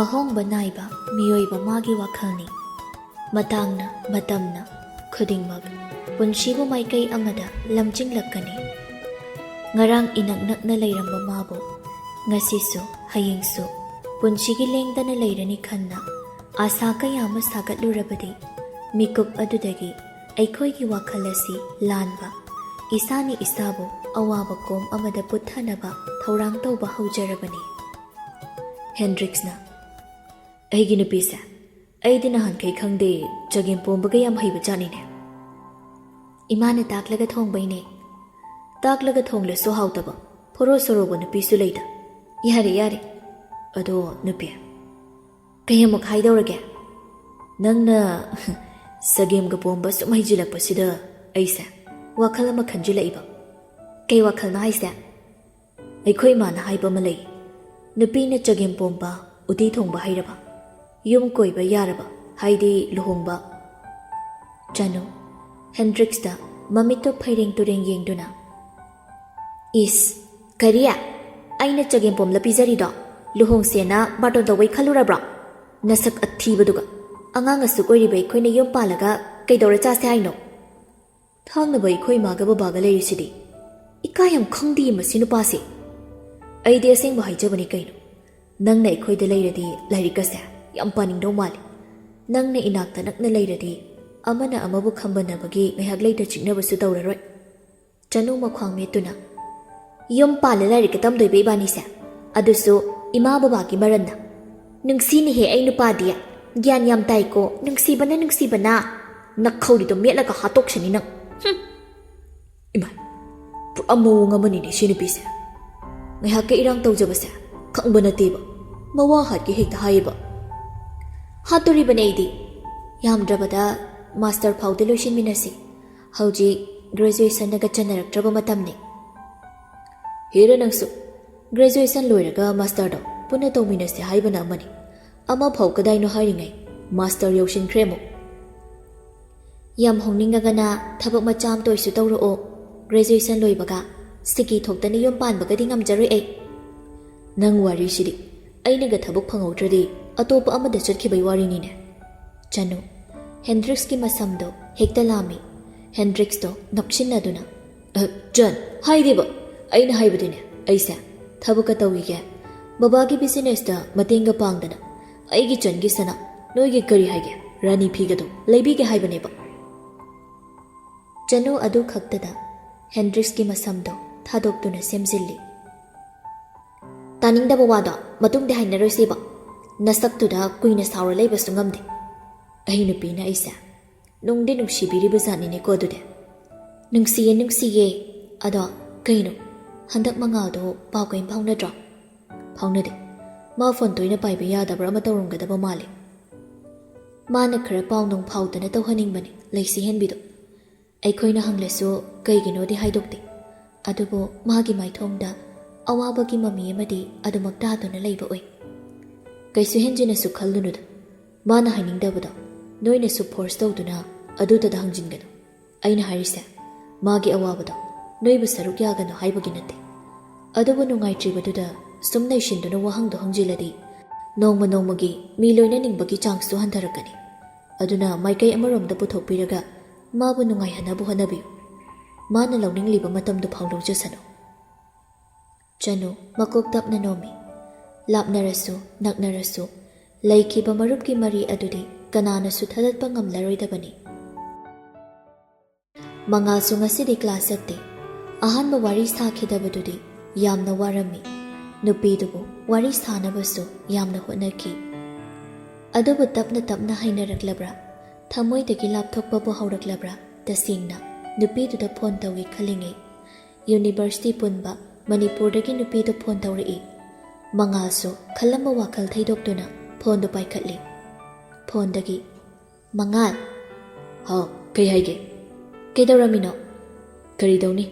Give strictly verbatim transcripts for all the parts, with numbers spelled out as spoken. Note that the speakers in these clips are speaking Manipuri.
ꯑꯍꯣꯡꯕ ꯅꯥꯏꯕ ꯃꯤꯑꯣꯏꯕ ꯃꯥꯒꯤ ꯋꯥꯈꯜꯅꯤ꯫ ꯃꯇꯥꯡꯅ, ꯃꯇꯝꯅ, ꯈꯨꯗꯤꯡꯃꯛ ꯄꯨꯟꯁꯤꯕꯨ ꯃꯥꯏꯀꯩ ꯑꯃꯗ ꯂꯝꯖꯤꯡꯂꯛꯀꯅꯤ꯫ ꯉꯔꯥꯡ ꯏꯅꯛ ꯅꯛꯅ ꯂꯩꯔꯝꯕ ꯃꯥꯕꯨ ꯉꯁꯤꯁꯨ, ꯍꯌꯦꯡꯁꯨ ꯄꯨꯟꯁꯤꯒꯤ ꯂꯦꯡꯗꯅ ꯂꯩꯔꯅꯤ ꯈꯟꯅ ꯑꯥꯁꯥ ꯀꯌꯥ ꯑꯃ ꯁꯥꯒꯠꯂꯨꯔꯕꯗꯤ, ꯃꯤꯀꯨꯞ ꯑꯗꯨꯗꯒꯤ ꯑꯩꯈꯣꯏꯒꯤ ꯋꯥꯈꯜ ꯑꯁꯤ ꯂꯥꯟꯕ, ꯏꯁꯥꯅ ꯏꯁꯥꯕꯨ ꯑꯋꯥꯕ ꯀꯣꯝ ꯑꯃꯗ ꯄꯨꯠꯊꯅꯕ ꯊꯧꯔꯥꯡ ꯇꯧꯕ ꯍꯧꯖꯔꯕꯅꯤ꯫ ꯍꯦꯟꯗ꯭ꯔꯤꯛꯁꯅ, "ꯑꯩꯒꯤ ꯅꯨꯄꯤꯁꯦ, ꯑꯩꯗꯤ ꯅꯍꯥꯟꯈꯩ ꯈꯪꯗꯦ, ꯆꯒꯦꯝ ꯄꯣꯝꯕꯒ ꯌꯥꯝ ꯍꯩꯕ ꯖꯥꯠꯅꯤꯅꯦ꯫" "ꯏꯃꯥꯅ ꯇꯥꯛꯂꯒ ꯊꯣꯡꯕꯩꯅꯦ꯫ ꯇꯥꯛꯂꯒ ꯊꯣꯡꯂꯁꯨ ꯍꯥꯎꯇꯕ, ꯐꯣꯔꯣ ꯁꯣꯔꯣꯕ ꯅꯨꯄꯤꯁꯨ ꯂꯩꯗ꯫" "ꯌꯥꯔꯦ, ꯌꯥꯔꯦ꯫ ꯑꯗꯣ ꯅꯨꯄꯤ, ꯀꯩꯃꯨꯛ ꯍꯥꯏꯗꯧꯔꯒꯦ? ꯅꯪꯅ ꯆꯒꯦꯝꯒ ꯄꯣꯝꯕ ꯁꯨꯝ ꯍꯩꯖꯤꯜꯂꯛꯄꯁꯤꯗ ꯑꯩꯁꯦ ꯋꯥꯈꯜ ꯑꯃ ꯈꯟꯖꯤꯜꯂꯛꯏꯕ꯫" "ꯀꯩ ꯋꯥꯈꯜꯅꯣ ꯍꯥꯏꯁꯦ?" "ꯑꯩꯈꯣꯏ ꯏꯃꯥꯅ ꯍꯥꯏꯕ ꯑꯃ ꯂꯩ, ꯅꯨꯄꯤꯅ ꯆꯒꯦꯝ ꯄꯣꯝꯕ, ꯎꯇꯤ ꯊꯣꯡꯕ ꯍꯩꯔꯕ, ꯌꯨꯝ ꯀꯣꯏꯕ ꯌꯥꯔꯕ, ꯍꯥꯏꯗꯤ ꯂꯨꯍꯣꯡꯕ꯫" ꯆꯅꯨ, ꯍꯦꯟꯗ꯭ꯔꯤꯛꯁꯇ ꯃꯃꯤꯠꯇꯣ ꯐꯩꯔꯦꯡ ꯇꯨꯔꯦꯡ ꯌꯦꯡꯗꯨꯅ, "ꯏꯁ, ꯀꯔꯤ? ꯑꯩꯅ ꯆꯒꯦꯝ ꯄꯣꯝꯂ ꯄꯤꯖꯔꯤꯗꯣ ꯂꯨꯍꯣꯡꯁꯦꯅ ꯕꯥꯔꯇꯣꯟ ꯇꯧꯕꯩ ꯈꯜꯂꯨꯔꯕ꯭ꯔꯣ? ꯅꯁꯛ ꯑꯊꯤꯕꯗꯨꯒ꯫ ꯑꯉꯥꯡ ꯑꯁꯨꯛ ꯑꯣꯏꯔꯤꯕ ꯑꯩꯈꯣꯏꯅ ꯌꯨꯝ ꯄꯥꯜꯂꯒ ꯀꯩꯗꯧꯔ ꯆꯥꯁꯦ ꯍꯥꯏꯅꯣ? ꯊꯥꯡꯅꯕ ꯑꯩꯈꯣꯏ ꯏꯃꯥꯒ ꯕꯕꯥꯒ ꯂꯩꯔꯤꯁꯤꯗꯤ꯫ ꯏꯀꯥꯏ ꯌꯥꯝ ꯈꯪꯗꯦ ꯃꯁꯤ ꯅꯨꯄꯥꯁꯦ꯫" "ꯑꯩꯗꯤ ꯑꯁꯦꯡꯕ ꯍꯥꯏꯖꯕꯅꯤ ꯀꯩꯅꯣ꯫ ꯅꯪꯅ ꯑꯩꯈꯣꯏꯗ ꯂꯩꯔꯗꯤ ꯂꯥꯏꯔꯤꯛ ꯑꯁꯦ ꯌꯥꯝ ꯄꯥꯅꯤꯡꯗꯧ ꯃꯥꯜꯂꯤ꯫ ꯅꯪꯅ ꯏꯅꯥꯛꯇ ꯅꯛꯅ ꯂꯩꯔꯗꯤ ꯑꯃꯅ ꯑꯃꯕꯨ ꯈꯝꯕꯟꯅꯕꯒꯤ ꯉꯥꯏꯍꯥꯛ ꯂꯩꯇ ꯆꯤꯛꯅꯕꯁꯨ ꯇꯧꯔꯔꯣꯏ꯫" ꯆꯅꯨ ꯃꯈ꯭ꯋꯥꯡ ꯃꯦꯠꯇꯨꯅ, "ꯌꯨꯝ ꯄꯥꯜꯂ ꯂꯥꯏꯔꯤꯛꯀ ꯇꯝꯗꯣꯏꯕ ꯏꯕꯥꯅꯤꯁꯦ? ꯑꯗꯨꯁꯨ ꯏꯃꯥ ꯕꯕꯥꯒꯤ ꯃꯔꯟꯅ꯫ ꯅꯨꯡꯁꯤꯅꯦꯍꯦ ꯑꯩ ꯅꯨꯄꯥꯗꯤ꯫ ꯒ꯭ꯌꯥꯟ ꯌꯥꯝ ꯇꯥꯏꯀꯣ, ꯅꯨꯡꯁꯤꯕꯅ ꯅꯨꯡꯁꯤꯕꯅ꯫ ꯅꯈꯧꯔꯤꯗꯣ ꯃꯦꯠꯂꯒ ꯍꯥꯠꯇꯣꯛꯁꯅꯤ ꯅꯪ꯫ ꯍꯨꯝ!" ꯏꯃꯥꯏ, ꯄꯨꯔꯥ ꯃꯑꯣꯡ ꯑꯃꯅꯤꯅꯦ ꯁꯤ ꯅꯨꯄꯤꯁꯦ꯫ ꯉꯥꯏꯍꯥꯛꯀ ꯏꯔꯥꯡ ꯇꯧꯖꯕꯁꯦ ꯈꯪꯕ ꯅꯠꯇꯦꯕ꯫ ꯃꯋꯥ ꯍꯥꯠꯀꯦ ꯍꯦꯛꯇ ꯍꯥꯏꯌꯦꯕ꯫ "ꯍꯥꯠꯇꯣꯔꯤꯕꯅꯦ ꯑꯩꯗꯤ꯫ ꯌꯥꯝꯗ꯭ꯔꯕꯗ ꯃꯥꯁꯇꯔ ꯐꯥꯎꯗꯤ ꯂꯣꯏꯁꯤꯟꯃꯤꯟꯅꯁꯤ꯫ ꯍꯧꯖꯤꯛ ꯒ꯭ꯔꯦꯖꯨꯑꯦꯁꯟꯅꯒ ꯆꯟꯅꯔꯛꯇ꯭ꯔꯕ ꯃꯇꯝꯅꯤ꯫" "ꯍꯦꯔꯥ ꯅꯪꯁꯨ, ꯒ꯭ꯔꯦꯖꯨꯑꯦꯁꯟ ꯂꯣꯏꯔꯒ ꯃꯥꯁꯇꯔꯗꯣ ꯄꯨꯟꯅ ꯇꯧꯃꯤꯟꯅꯁꯦ ꯍꯥꯏꯕꯅ ꯑꯃꯅꯤ, ꯑꯃꯐꯥꯎ ꯀꯗꯥꯏꯅꯣ ꯍꯥꯏꯔꯤꯉꯩ ꯃꯥꯁꯇꯔ ꯌꯧꯁꯤꯟꯈ꯭ꯔꯦ ꯑꯃꯨꯛ꯫" "ꯌꯥꯝ ꯍꯣꯡꯅꯤꯡꯉꯒꯅ ꯊꯕꯛ ꯃꯆꯥ ꯑꯃꯇ ꯑꯣꯏꯁꯨ ꯇꯧꯔꯛꯑꯣ꯫ ꯒ꯭ꯔꯦꯖꯨꯑꯦꯁꯟ ꯂꯣꯏꯕꯒ ꯁꯤꯀꯤ ꯊꯣꯛꯇꯅ ꯌꯨꯝ ꯄꯥꯟꯕꯒꯗꯤ ꯉꯝꯖꯔꯣꯏ ꯑꯩ꯫" "ꯅꯪ ꯋꯥꯔꯤꯁꯤꯗꯤ꯫ ꯑꯩꯅꯒ ꯊꯕꯛ ꯐꯪꯍꯧꯗ꯭ꯔꯗꯤ ꯑꯇꯣꯞꯄ ꯑꯃꯗ ꯆꯠꯈꯤꯕꯩ ꯋꯥꯔꯤꯅꯤꯅꯦ꯫ ꯆꯅꯨ, ꯍꯦꯟꯗ꯭ꯔꯤꯛꯁꯀꯤ ꯃꯁꯝꯗꯣ ꯍꯦꯛꯇ ꯂꯥꯝꯃꯤ꯫ ꯍꯦꯟꯗ꯭ꯔꯤꯛꯁꯇꯣ ꯅꯞꯁꯤꯟꯅꯗꯨꯅ, "ꯑ, ꯆꯟ, ꯍꯥꯏꯗꯦꯕ꯫ ꯑꯩꯅ ꯍꯥꯏꯕꯗꯤꯅꯦ, ꯑꯩꯁꯦ ꯊꯕꯛꯀ ꯇꯧꯈꯤꯒꯦ꯫ ꯕꯕꯥꯒꯤ ꯕꯤꯖꯤꯅꯦꯁꯇ ꯃꯇꯦꯡꯒ ꯄꯥꯡꯗꯅ ꯑꯩꯒꯤ ꯆꯟꯒꯤ ꯁꯅꯥ, ꯅꯣꯏꯒꯤ ꯀꯔꯤ ꯍꯥꯏꯒꯦ, ꯔꯥꯅꯤ ꯐꯤꯒꯗꯣ ꯂꯩꯕꯤꯒꯦ ꯍꯥꯏꯕꯅꯦꯕ꯫" ꯆꯅꯨ ꯑꯗꯨ ꯈꯛꯇꯗ ꯍꯦꯟꯗ꯭ꯔꯤꯛꯁꯀꯤ ꯃꯁꯝꯗꯣ ꯊꯥꯗꯣꯛꯇꯨꯅ ꯁꯦꯝꯖꯤꯜꯂꯤ꯫ "ꯇꯥꯅꯤꯡꯗꯕ ꯋꯥꯗꯣ ꯃꯇꯨꯡꯗꯤ ꯍꯥꯏꯅꯔꯣꯏꯁꯦꯕ꯫ ꯅꯁꯛꯇꯨꯗ ꯀꯨꯏꯅ ꯁꯥꯎꯔ ꯂꯩꯕꯁꯨ ꯉꯝꯗꯦ꯫ ꯑꯩ ꯅꯨꯄꯤꯅ ꯑꯩꯁꯦ ꯅꯨꯡꯗꯤ ꯅꯨꯡꯁꯤꯕꯤꯔꯤꯕ ꯖꯥꯠꯅꯤꯅꯦꯀꯣ ꯑꯗꯨꯗꯤ꯫" "ꯅꯨꯡꯁꯤꯌꯦ, ꯅꯨꯡꯁꯤꯌꯦ꯫ ꯑꯗꯣ ꯀꯩꯅꯣ, ꯍꯟꯗꯛ ꯃꯉꯥꯜꯗꯣ ꯄꯥꯎ ꯀꯔꯤꯝ ꯐꯥꯎꯅꯗ꯭ꯔꯣ?" "ꯐꯥꯎꯅꯗꯦ꯫ ꯃꯥ ꯐꯣꯟ ꯇꯣꯏꯅ ꯄꯥꯏꯕ ꯌꯥꯗꯕ꯭ꯔꯥ ꯑꯃ ꯇꯧꯔꯝꯒꯗꯕ ꯃꯥꯜꯂꯦ꯫ ꯃꯥꯅ ꯈꯔ ꯄꯥꯎ ꯅꯨꯡ ꯐꯥꯎꯗꯅ ꯇꯧꯍꯟꯅꯤꯡꯕꯅꯦ, ꯂꯩꯁꯤ ꯍꯦꯟꯕꯤꯗꯣ꯫ ꯑꯩꯈꯣꯏꯅ ꯍꯪꯂꯁꯨ ꯀꯩꯒꯤꯅꯣꯗꯤ ꯍꯥꯏꯗꯣꯛꯇꯦ꯫ ꯑꯗꯨꯕꯨ ꯃꯥꯒꯤ ꯃꯥꯏꯊꯣꯡꯗ ꯑꯋꯥꯕꯒꯤ ꯃꯃꯤ ꯑꯃꯗꯤ ꯑꯗꯨꯃꯛ ꯇꯥꯗꯨꯅ ꯂꯩꯕ ꯎꯏ꯫ ꯀꯩꯁꯨ ꯍꯦꯟꯖꯤꯟꯅꯁꯨ ꯈꯜꯂꯨꯅꯨꯗ꯫ ꯃꯥꯅ ꯍꯥꯏꯅꯤꯡꯗꯕꯗꯣ ꯅꯣꯏꯅꯁꯨ ꯐꯣꯔꯁ ꯇꯧꯗꯨꯅ ꯑꯗꯨꯗꯗ ꯍꯪꯖꯤꯟꯒꯅꯨ꯫ ꯑꯩꯅ ꯍꯥꯏꯔꯤꯁꯦ, ꯃꯥꯒꯤ ꯑꯋꯥꯕꯗꯣ ꯅꯣꯏꯕꯨ ꯁꯔꯨꯛ ꯌꯥꯒꯅꯨ ꯍꯥꯏꯕꯒꯤ ꯅꯠꯇꯦ꯫ ꯑꯗꯨꯕꯨ ꯅꯨꯡꯉꯥꯏꯇ꯭ꯔꯤꯕꯗꯨꯗ ꯁꯨꯝ ꯅꯩꯁꯤꯟꯗꯨꯅ ꯋꯥꯍꯪꯗꯣ ꯍꯪꯖꯤꯜꯂꯗꯤ ꯅꯣꯡꯃ ꯅꯣꯡꯃꯒꯤ ꯃꯤ ꯂꯣꯏꯅꯅꯤꯡꯕꯒꯤ ꯆꯥꯡꯁꯇꯨ ꯍꯟꯊꯔꯛꯀꯅꯤ꯫ ꯑꯗꯨꯅ ꯃꯥꯏꯀꯩ ꯑꯃꯔꯣꯝꯗ ꯄꯨꯊꯣꯛꯄꯤꯔꯒ ꯃꯥꯕꯨ ꯅꯨꯡꯉꯥꯏꯍꯟꯅꯕ ꯍꯣꯠꯅꯕꯤꯌꯨ꯫ ꯃꯥꯅ ꯂꯧꯅꯤꯡꯂꯤꯕ ꯃꯇꯝꯗꯨ ꯐꯥꯎ ꯂꯧꯖꯁꯅꯨ꯫" ꯆꯅꯨ ꯃꯀꯣꯛ ꯇꯞꯅ ꯅꯣꯝꯃꯤ꯫ ꯂꯥꯞꯅꯔꯁꯨ ꯅꯛꯅꯔꯁꯨ ꯂꯩꯈꯤꯕ ꯃꯔꯨꯞꯀꯤ ꯃꯔꯤ ꯑꯗꯨꯗꯤ ꯀꯅꯥꯅꯁꯨ ꯊꯗꯠꯄ ꯉꯝꯂꯔꯣꯏꯗꯕꯅꯤ꯫ ꯃꯉꯥꯜꯁꯨ ꯉꯁꯤꯗꯤ ꯀ꯭ꯂꯥꯁ ꯆꯠꯇꯦ꯫ ꯑꯍꯥꯟꯕ ꯋꯥꯔꯤ ꯁꯥꯈꯤꯗꯕꯗꯨꯗꯤ ꯌꯥꯝꯅ ꯋꯥꯔꯝꯃꯤ꯫ ꯅꯨꯄꯤꯗꯨꯕꯨ ꯋꯥꯔꯤ ꯁꯥꯅꯕꯁꯨ ꯌꯥꯝꯅ ꯍꯣꯠꯅꯈꯤ꯫ ꯑꯗꯨꯕꯨ ꯇꯞꯅ ꯇꯞꯅ ꯍꯩꯅꯔꯛꯂꯕ꯭ꯔꯥ, ꯊꯃꯣꯏꯗꯒꯤ ꯂꯥꯞꯊꯣꯛꯄꯕꯨ ꯍꯧꯔꯛꯂꯕ꯭ꯔꯥ, ꯇꯁꯦꯡꯅ ꯅꯨꯄꯤꯗꯨꯗ ꯐꯣꯟ ꯇꯧꯏ ꯈꯜꯂꯤꯉꯩ ꯌꯨꯅꯤꯚꯔꯁꯤꯇꯤ ꯄꯨꯟꯕ ꯃꯅꯤꯄꯨꯔꯗꯒꯤ ꯅꯨꯄꯤꯗꯨ ꯐꯣꯟ ꯇꯧꯔꯛꯏ꯫ ꯃꯉꯥꯜꯁꯨ ꯈꯜꯂꯝꯕ ꯋꯥꯈꯜ ꯊꯩꯗꯣꯛꯇꯨꯅ ꯐꯣꯟꯗꯨ ꯄꯥꯏꯈꯠꯂꯤ꯫ ꯐꯣꯟꯗꯒꯤ, "ꯃꯉꯥꯜ꯫" "ꯍꯥꯎ, ꯀꯩ ꯍꯥꯏꯒꯦ?" "ꯀꯩꯗꯧꯔꯝꯃꯤꯅꯣ?" "ꯀꯔꯤ ꯇꯧꯅꯤ?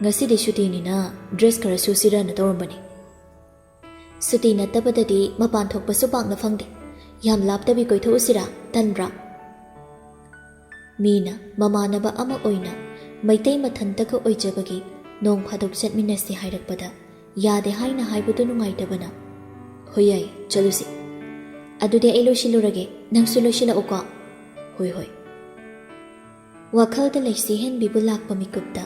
ꯉꯁꯤꯗꯤ ꯁꯨꯇꯤꯅꯤꯅ ꯗ꯭ꯔꯦꯁ ꯈꯔ ꯁꯨꯁꯤꯔꯅ ꯇꯧꯔꯝꯕꯅꯤ꯫" "ꯁꯨꯇꯤ ꯅꯠꯇꯕꯗꯗꯤ ꯃꯄꯥꯟ ꯊꯣꯛꯄꯁꯨ ꯄꯥꯛꯅ ꯐꯪꯗꯦ꯫ ꯌꯥꯝ ꯂꯥꯞꯇꯕꯤ ꯀꯣꯏꯊꯣꯛꯎꯁꯤꯔꯥ? ꯇꯟꯕ꯭ꯔꯥ?" ꯃꯤꯅ ꯃꯃꯥꯟꯅꯕ ꯑꯃ ꯑꯣꯏꯅ ꯃꯩꯇꯩ ꯃꯊꯟꯇꯒ ꯑꯣꯏꯖꯕꯒꯤ ꯅꯣꯡ ꯐꯥꯗꯣꯛ ꯆꯠꯃꯤꯟꯅꯁꯤ ꯍꯥꯏꯔꯛꯄꯗ ꯌꯥꯗꯦ ꯍꯥꯏꯅ ꯍꯥꯏꯕꯗꯨ ꯅꯨꯡꯉꯥꯏꯇꯕꯅ, "ꯍꯣꯏ, ꯌꯥꯏ, ꯆꯠꯂꯨꯁꯤ꯫ ꯑꯗꯨꯗꯤ ꯑꯩ ꯂꯣꯏꯁꯤꯜꯂꯨꯔꯒꯦ, ꯅꯪꯁꯨ ꯂꯣꯏꯁꯤꯜꯂꯛꯎꯀꯣ꯫" "ꯍꯣꯏ, ꯍꯣꯏ꯫" ꯋꯥꯈꯜꯗ ꯂꯩꯁꯤ ꯍꯦꯟꯕꯤꯕꯨ ꯂꯥꯛꯄ ꯃꯤꯀꯨꯞꯇ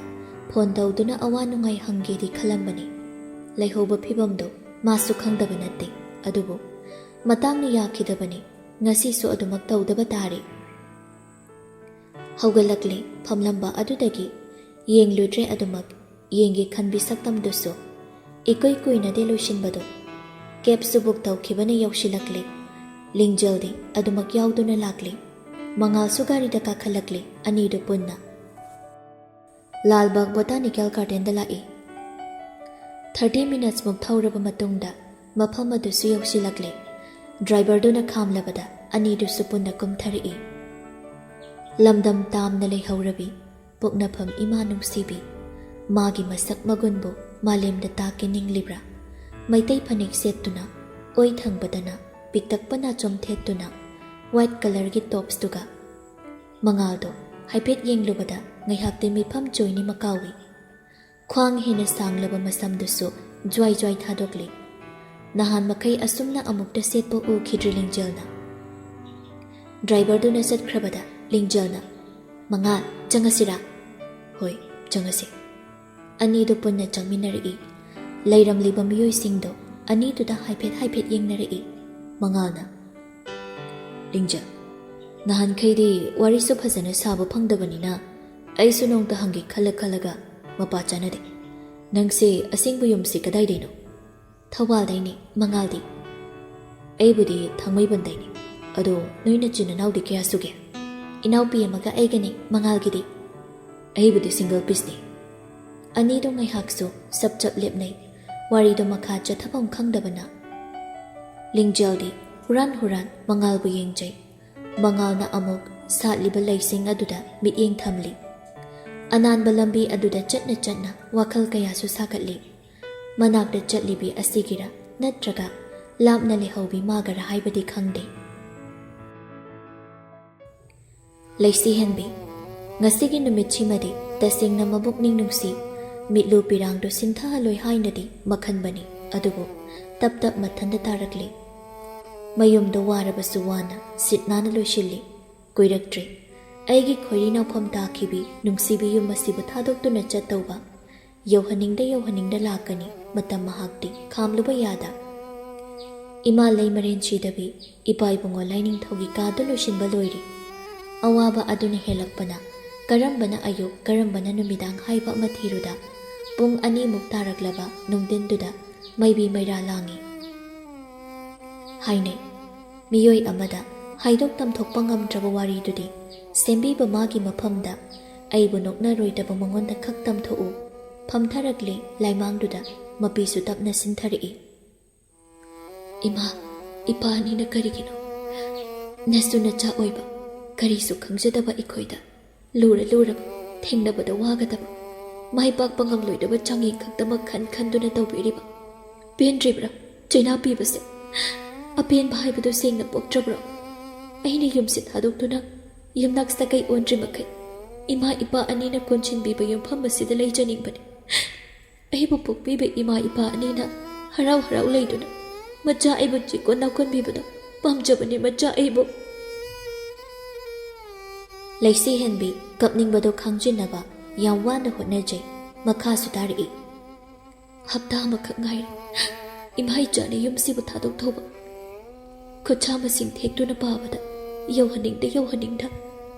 ꯐꯣꯟ ꯇꯧꯗꯨꯅ ꯑꯋꯥ ꯅꯨꯡꯉꯥꯏ ꯍꯪꯒꯦꯗꯤ ꯈꯜꯂꯝꯕꯅꯤ꯫ ꯂꯩꯍꯧꯕ ꯐꯤꯕꯝꯗꯨ ꯃꯥꯁꯨ ꯈꯪꯗꯕ ꯅꯠꯇꯦ꯫ ꯑꯗꯨꯕꯨ ꯃꯇꯥꯡꯅ ꯌꯥꯈꯤꯗꯕꯅꯤ꯫ ꯉꯁꯤꯁꯨ ꯑꯗꯨꯃꯛ ꯇꯧꯗꯕ ꯇꯥꯔꯦ꯫ ꯍꯧꯒꯠꯂꯛꯂꯦ꯫ ꯐꯝꯂꯝꯕ ꯑꯗꯨꯗꯒꯤ ꯌꯦꯡꯂꯨꯗ꯭ꯔꯦ꯫ ꯑꯗꯨꯃꯛ ꯌꯦꯡꯒꯦ ꯈꯟꯕꯤ ꯁꯛꯇꯝꯗꯨꯁꯨ ꯏꯀꯨꯏ ꯀꯨꯏꯅꯗꯦ ꯂꯣꯏꯁꯤꯟꯕꯗꯣ꯫ ꯀꯦꯞꯁꯨ ꯕꯨꯛ ꯇꯧꯈꯤꯕꯅ ꯌꯧꯁꯤꯜꯂꯛꯂꯦ꯫ ꯂꯤꯡꯖꯦꯜꯗꯤ ꯑꯗꯨꯃꯛ ꯌꯥꯎꯗꯨꯅ ꯂꯥꯛꯂꯦ꯫ ꯃꯉꯥꯜꯁꯨ ꯒꯥꯔꯤꯗ ꯀꯥꯈꯠꯂꯛꯂꯦ, ꯑꯅꯤꯗꯨ ꯄꯨꯟꯅ꯫ ꯂꯥꯜꯕꯥꯒ ꯕꯣꯇꯥꯅꯤꯀꯦꯜ ꯒꯥꯔꯗꯦꯟꯗ ꯂꯥꯛꯏ꯫ ꯊꯥꯔꯇꯤ ꯃꯤꯅꯠꯁꯃꯨꯛ ꯊꯧꯔꯕ ꯃꯇꯨꯡꯗ ꯃꯐꯝ ꯑꯗꯨꯁꯨ ꯌꯧꯁꯤꯜꯂꯛꯂꯦ꯫ ꯗ꯭ꯔꯥꯏꯚꯔꯗꯨꯅ ꯈꯥꯝꯂꯕꯗ ꯑꯅꯤꯗꯨꯁꯨ ꯄꯨꯟꯅ ꯀꯨꯝꯊꯔꯛꯏ꯫ ꯂꯝꯗꯝ ꯇꯥꯝꯅ ꯂꯩꯍꯧꯔꯕꯤ ꯄꯣꯛꯅꯐꯝ ꯏꯃꯥ ꯅꯨꯡꯁꯤꯕꯤ꯫ ꯃꯥꯒꯤ ꯃꯁꯛ ꯃꯒꯨꯟꯕꯨ ꯃꯥꯂꯦꯝꯗ ꯇꯥꯛꯀꯦ ꯅꯤꯡꯂꯤꯕ꯭ꯔꯥ? ꯃꯩꯇꯩ ꯐꯅꯦꯛ ꯁꯦꯠꯇꯨꯅ, ꯑꯣꯏ ꯊꯪꯕꯗꯅ ꯄꯤꯛꯇꯛꯄ ꯅꯥꯆꯣꯝ ꯊꯦꯠꯇꯨꯅ, ꯋꯥꯏꯠ ꯀꯂꯔꯒꯤ ꯇꯣꯞꯁꯇꯨꯒ꯫ ꯃꯉꯥꯜꯗꯣ ꯍꯥꯏꯐꯦꯠ ꯌꯦꯡꯂꯨꯕꯗ ꯉꯥꯏꯍꯥꯛꯇꯤ ꯃꯤꯐꯝ ꯆꯣꯏꯅꯤ ꯃꯀꯥꯎꯏ꯫ ꯈ꯭ꯋꯥꯡ ꯍꯦꯟꯅ ꯁꯥꯡꯂꯕ ꯃꯁꯝꯗꯨꯁꯨ ꯖ꯭ꯋꯥꯏ ꯖ꯭ꯋꯥꯏ ꯊꯥꯗꯣꯛꯂꯤ꯫ ꯅꯍꯥꯟ ꯃꯈꯩ ꯑꯁꯨꯝꯅ ꯑꯃꯨꯛꯇ ꯁꯦꯠꯄ ꯎꯈꯤꯗ꯭ꯔꯤ ꯂꯤꯡꯖꯦꯜꯅ꯫ ꯗ꯭ꯔꯥꯏꯚꯔꯗꯨꯅ ꯆꯠꯈ꯭ꯔꯕꯗ ꯂꯤꯡꯖꯦꯜꯅ, "ꯃꯉꯥꯜ, ꯆꯪꯉꯁꯤꯔꯥ?" "ꯍꯣꯏ, ꯆꯪꯉꯁꯤ꯫" ꯑꯅꯤꯗꯨ ꯄꯨꯟꯅ ꯆꯪꯃꯤꯟꯅꯔꯛꯏ꯫ ꯂꯩꯔꯝꯂꯤꯕ ꯃꯤꯑꯣꯏꯁꯤꯡꯗꯣ ꯑꯅꯤꯗꯨꯗ ꯍꯥꯏꯐꯦꯠ ꯍꯥꯏꯐꯦꯠ ꯌꯦꯡꯅꯔꯛꯏ꯫ ꯃꯉꯥꯜꯅ, "ꯂꯤꯡꯖꯦꯜ, ꯅꯍꯥꯟꯈꯩꯗꯤ ꯋꯥꯔꯤꯁꯨ ꯐꯖꯅ ꯁꯥꯕ ꯐꯪꯗꯕꯅꯤꯅ ꯑꯩꯁꯨ ꯅꯣꯡꯇ ꯍꯪꯒꯦ ꯈꯜꯂ ꯈꯜꯂꯒ ꯃꯄꯥ ꯆꯥꯅꯗꯦ꯫ ꯅꯪꯁꯦ ꯑꯁꯦꯡꯕ ꯌꯨꯝꯁꯤ ꯀꯗꯥꯏꯗꯩꯅꯣ?" "ꯊꯧꯕꯥꯜꯗꯩꯅꯦ, ꯃꯉꯥꯜꯗꯤ?" "ꯑꯩꯕꯨꯗꯤ ꯊꯥꯡꯃꯩꯕꯟꯗꯩꯅꯦ꯫ ꯑꯗꯣ ꯅꯣꯏ ꯅꯆꯤꯟ ꯅꯅꯥꯎꯗꯤ ꯀꯌꯥ ꯁꯨꯒꯦ?" "ꯏꯅꯥꯎꯄꯤ ꯑꯃꯒ ꯑꯩꯒꯅꯦ, ꯃꯉꯥꯜꯒꯤꯗꯤ?" "ꯑꯩꯕꯨꯗꯤ ꯁꯤꯡꯒꯜ ꯄꯤꯁꯅꯤ꯫" ꯑꯅꯤꯗꯣ ꯉꯥꯏꯍꯥꯛꯁꯨ ꯆꯞ ꯆꯞ ꯂꯦꯞꯅꯩ꯫ ꯋꯥꯔꯤꯗꯣ ꯃꯈꯥ ꯆꯠꯊꯐꯝ ꯈꯪꯗꯕꯅ꯫ ꯂꯤꯡꯖꯦꯜꯗꯤ ꯍꯨꯔꯥꯟ ꯍꯨꯔꯥꯟ ꯃꯉꯥꯜꯕꯨ ꯌꯦꯡꯖꯩ꯫ ꯃꯉꯥꯜꯅ ꯑꯃꯨꯛ ꯁꯥꯠꯂꯤꯕ ꯂꯩꯁꯤꯡ ꯑꯗꯨꯗ ꯃꯤꯠꯌꯦꯡ ꯊꯝꯂꯤ꯫ ꯑꯅꯥꯟꯕ ꯂꯝꯕꯤ ꯑꯗꯨꯗ ꯆꯠꯅ ꯆꯠꯅ ꯋꯥꯈꯜ ꯀꯌꯥꯁꯨ ꯁꯥꯒꯠꯂꯤ꯫ ꯃꯅꯥꯛꯇ ꯆꯠꯂꯤꯕꯤ ꯑꯁꯤꯒꯤꯔ ꯅꯠꯇ꯭ꯔꯒ ꯂꯥꯞꯅ ꯂꯩꯍꯧꯕꯤ ꯃꯥꯒꯔ ꯍꯥꯏꯕꯗꯤ ꯈꯪꯗꯦ꯫ ꯂꯩꯁꯤ ꯍꯦꯟꯕꯤ, ꯉꯁꯤꯒꯤ ꯅꯨꯃꯤꯠꯁꯤꯃꯗꯤ ꯇꯁꯦꯡꯅ ꯃꯕꯨꯛꯅꯤꯡ ꯅꯨꯡꯁꯤ, ꯃꯤꯠꯂꯨ ꯄꯤꯔꯥꯡꯗꯨ ꯁꯤꯟꯊꯍꯜꯂꯣꯏ ꯍꯥꯏꯅꯗꯤ ꯃꯈꯟꯕꯅꯤ꯫ ꯑꯗꯨꯕꯨ ꯇꯞ ꯇꯞ ꯃꯊꯟꯇ ꯇꯥꯔꯛꯂꯤ꯫ ꯃꯌꯨꯝꯗꯣ ꯋꯥꯔꯕꯁꯨ ꯋꯥꯅ ꯁꯤꯠ ꯅꯥꯟꯅ ꯂꯣꯏꯁꯤꯜꯂꯤ꯫ ꯀꯨꯏꯔꯛꯇ꯭ꯔꯤ꯫ ꯑꯩꯒꯤ ꯈꯣꯏꯔꯤ ꯅꯥꯎꯐꯝ ꯇꯥꯈꯤꯕꯤ ꯅꯨꯡꯁꯤꯕꯤ ꯌꯨꯝ ꯑꯁꯤꯕꯨ ꯊꯥꯗꯣꯛꯇꯨꯅ ꯆꯠꯇꯧꯕ꯫ ꯌꯧꯍꯟꯅꯤꯡꯗ ꯌꯧꯍꯟꯅꯤꯡꯗ ꯂꯥꯛꯀꯅꯤ, ꯃꯇꯝ ꯃꯍꯥꯛꯇꯤ ꯈꯥꯝꯂꯨꯕ ꯌꯥꯗ꯫ ꯏꯃꯥ ꯂꯩꯃꯔꯦꯟ ꯁꯤꯗꯕꯤ, ꯏꯄꯥ ꯏꯕꯨꯡꯉꯣ ꯂꯥꯏꯅꯤꯡꯊꯧꯒꯤ ꯀꯥꯗꯨ ꯂꯣꯏꯁꯤꯟꯕ ꯂꯣꯏꯔꯤ꯫ ꯑꯋꯥꯕ ꯑꯗꯨꯅ ꯍꯦꯜꯂꯛꯄꯅ ꯀꯔꯝꯕꯅ ꯑꯌꯨꯛ, ꯀꯔꯝꯕꯅ ꯅꯨꯃꯤꯗꯥꯡ ꯍꯥꯏꯕ ꯑꯃ ꯊꯤꯔꯨꯗ, ꯄꯨꯡ ꯑꯅꯤꯃꯨꯛ ꯇꯥꯔꯛꯂꯕ ꯅꯨꯡꯊꯤꯟꯗꯨꯗ ꯃꯩꯕꯤ ꯃꯩꯔꯥ ꯂꯥꯡꯉꯤ꯫ ꯍꯥꯏꯅꯩ, ꯃꯤꯑꯣꯏ ꯑꯃꯗ ꯍꯥꯏꯗꯣꯛ ꯇꯝꯊꯣꯛꯄ ꯉꯝꯗ꯭ꯔꯕ ꯋꯥꯔꯤꯗꯨꯗꯤ ꯁꯦꯝꯕꯤꯕ ꯃꯥꯒꯤ ꯃꯐꯝꯗ ꯑꯩꯕꯨ ꯅꯣꯛꯅꯔꯣꯏꯗꯕ ꯃꯉꯣꯟꯗ ꯈꯛ ꯇꯝꯊꯣꯛꯎ꯫ ꯐꯝꯊꯔꯛꯂꯤ ꯂꯥꯏꯃꯥꯡꯗꯨꯗ, ꯃꯄꯤꯁꯨ ꯇꯞꯅ ꯁꯤꯟꯊꯔꯛꯏ꯫ ꯏꯃꯥ, ꯏꯄꯥ ꯑꯅꯤꯅ ꯀꯔꯤꯒꯤꯅꯣ ꯅꯁꯨ ꯅꯆꯥ ꯑꯣꯏꯕ, ꯀꯔꯤꯁꯨ ꯈꯪꯖꯗꯕ ꯑꯩꯈꯣꯏꯗ ꯂꯨꯔ ꯂꯨꯔꯕ, ꯊꯦꯡꯅꯕꯗ ꯋꯥꯒꯗꯕ, ꯃꯥꯏ ꯄꯥꯛꯄ ꯉꯝꯂꯣꯏꯗꯕ ꯆꯥꯡꯌꯦꯡ ꯈꯛꯇꯃꯛ ꯈꯟ ꯈꯟꯗꯨꯅ ꯇꯧꯕꯤꯔꯤꯕ? ꯄꯦꯟꯗ꯭ꯔꯤꯕ꯭ꯔꯥ ꯆꯩꯅꯥ ꯄꯤꯕꯁꯦ? ꯑꯄꯦꯟꯕ ꯍꯥꯏꯕꯗꯨ ꯁꯦꯡꯅ ꯄꯣꯛꯇ꯭ꯔꯕ꯭ꯔꯣ? ꯑꯩꯅ ꯌꯨꯝꯁꯦ ꯊꯥꯗꯣꯛꯇꯨꯅ ꯌꯨꯝꯅꯥꯛ ꯁꯥꯒꯩ ꯑꯣꯟꯗ꯭ꯔꯤ ꯃꯈꯩ, ꯏꯃꯥ ꯏꯄꯥ ꯑꯅꯤꯅ ꯀꯣꯟꯁꯤꯟꯕꯤꯕ ꯌꯨꯝꯐꯝ ꯑꯁꯤꯗ ꯂꯩꯖꯅꯤꯡꯕꯅꯤ꯫ ꯑꯩꯕꯨ ꯄꯣꯛꯄꯤꯕ ꯏꯃꯥ ꯏꯄꯥ ꯑꯅꯤꯅ ꯍꯔꯥꯎ ꯍꯔꯥꯎ ꯂꯩꯗꯨꯅ ꯃꯆꯥ ꯑꯩꯕꯨ ꯆꯦꯛꯀꯣꯟ ꯅꯥꯀꯣꯟꯕꯤꯕꯗꯣ ꯄꯥꯝꯖꯕꯅꯤ꯫ ꯃꯆꯥ ꯑꯩꯕꯨ ꯂꯩꯁꯤ ꯍꯦꯟꯕꯤ ꯀꯞꯅꯤꯡꯕꯗꯣ ꯈꯥꯡꯖꯤꯟꯅꯕ ꯌꯥꯝ ꯋꯥꯅ ꯍꯣꯠꯅꯖꯩ꯫ ꯃꯈꯥꯁꯨ ꯇꯥꯔꯛꯏ꯫ ꯍꯞꯇꯥ ꯑꯃꯈꯛ ꯉꯥꯏꯔꯦ ꯏꯃꯥ ꯏꯆꯥꯅ ꯌꯨꯝꯁꯤꯕꯨ ꯊꯥꯗꯣꯛꯊꯧꯕ꯫ ꯈꯨꯠꯁꯥ ꯃꯁꯤꯡ ꯊꯦꯛꯇꯨꯅ ꯄꯥꯕꯗ ꯌꯧꯍꯟꯅꯤꯡꯗ ꯌꯧꯍꯟꯅꯤꯡꯗ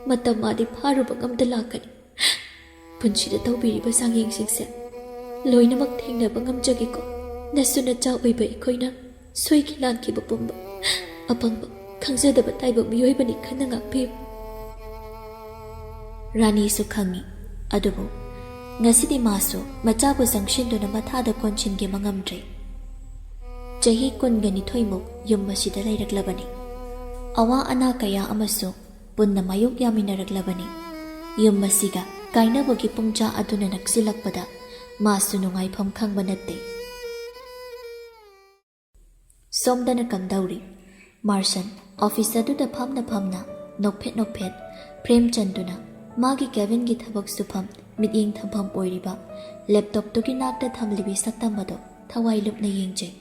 ꯃꯇꯝ ꯃꯥꯗꯤ ꯐꯥꯔꯨꯕ ꯉꯝꯗ ꯂꯥꯛꯀꯅꯤ꯫ ꯄꯨꯟꯁꯤꯗ ꯇꯧꯕꯤꯔꯤꯕ ꯆꯥꯡꯌꯦꯡꯁꯤꯡꯁꯦ ꯂꯣꯏꯅꯃꯛ ꯊꯦꯡꯅꯕ ꯉꯝꯖꯒꯦꯀꯣ꯫ ꯅꯁꯨ ꯅꯆꯥ ꯑꯣꯏꯕ ꯑꯩꯈꯣꯏꯅ ꯁꯣꯏꯈꯤ ꯂꯥꯟꯈꯤꯕ ꯄꯨꯝꯕ ꯑꯄꯪꯕ, ꯈꯪꯖꯗꯕ ꯇꯥꯏꯕꯪ ꯃꯤꯑꯣꯏꯕꯅꯤ ꯈꯟꯅ ꯉꯥꯛꯄꯤꯌꯨ꯫ ꯔꯥꯅꯤꯁꯨ ꯈꯪꯏ, ꯑꯗꯨꯕꯨ ꯉꯁꯤꯗꯤ ꯃꯥꯁꯨ ꯃꯆꯥꯕꯨ ꯆꯪꯁꯤꯟꯗꯨꯅ ꯃꯊꯥꯗ ꯀꯣꯟꯁꯤꯟꯒꯦ ꯃꯉꯝꯗ꯭ꯔꯦ꯫ ꯆꯍꯤ ꯀꯨꯟꯒ ꯅꯤꯊꯣꯏꯃꯨꯛ ꯌꯨꯝ ꯑꯁꯤꯗ ꯂꯩꯔꯛꯂꯕꯅꯤ꯫ ꯑꯋꯥ ꯑꯅꯥ ꯀꯌꯥ ꯑꯃꯁꯨ ꯄꯨꯟꯅ ꯃꯥꯌꯣꯛ ꯌꯥꯃꯤꯟꯅꯔꯛꯂꯕꯅꯤ꯫ ꯌꯨꯝ ꯑꯁꯤꯒ ꯀꯥꯏꯅꯕꯒꯤ ꯄꯨꯡꯖꯥ ꯑꯗꯨꯅ ꯅꯛꯁꯤꯜꯂꯛꯄꯗ ꯃꯥꯁꯨ ꯅꯨꯡꯉꯥꯏꯐꯝ ꯈꯪꯕ ꯅꯠꯇꯦ꯫ ꯁꯣꯝꯗꯅ ꯀꯝꯗꯧꯔꯤ? ꯃꯥꯔꯁꯟ ꯑꯣꯐꯤꯁ ꯑꯗꯨꯗ ꯐꯝꯅ ꯐꯝꯅ ꯅꯣꯛꯐꯦꯠ ꯅꯣꯛꯐꯦꯠ ꯐ꯭ꯔꯦꯝ ꯆꯟꯗꯨꯅ ꯃꯥꯒꯤ ꯀꯦꯕꯤꯟꯒꯤ ꯊꯕꯛ ꯁꯨꯐꯝ, ꯃꯤꯠꯌꯦꯡ ꯊꯝꯐꯝ ꯑꯣꯏꯔꯤꯕ ꯂꯦꯞꯇꯣꯞꯇꯨꯒꯤ ꯅꯥꯛꯇ ꯊꯝꯂꯤꯕꯤ ꯁꯛꯇꯝ ꯑꯗꯣ ꯊꯋꯥꯏ ꯂꯨꯞꯅ ꯌꯦꯡꯖꯩ꯫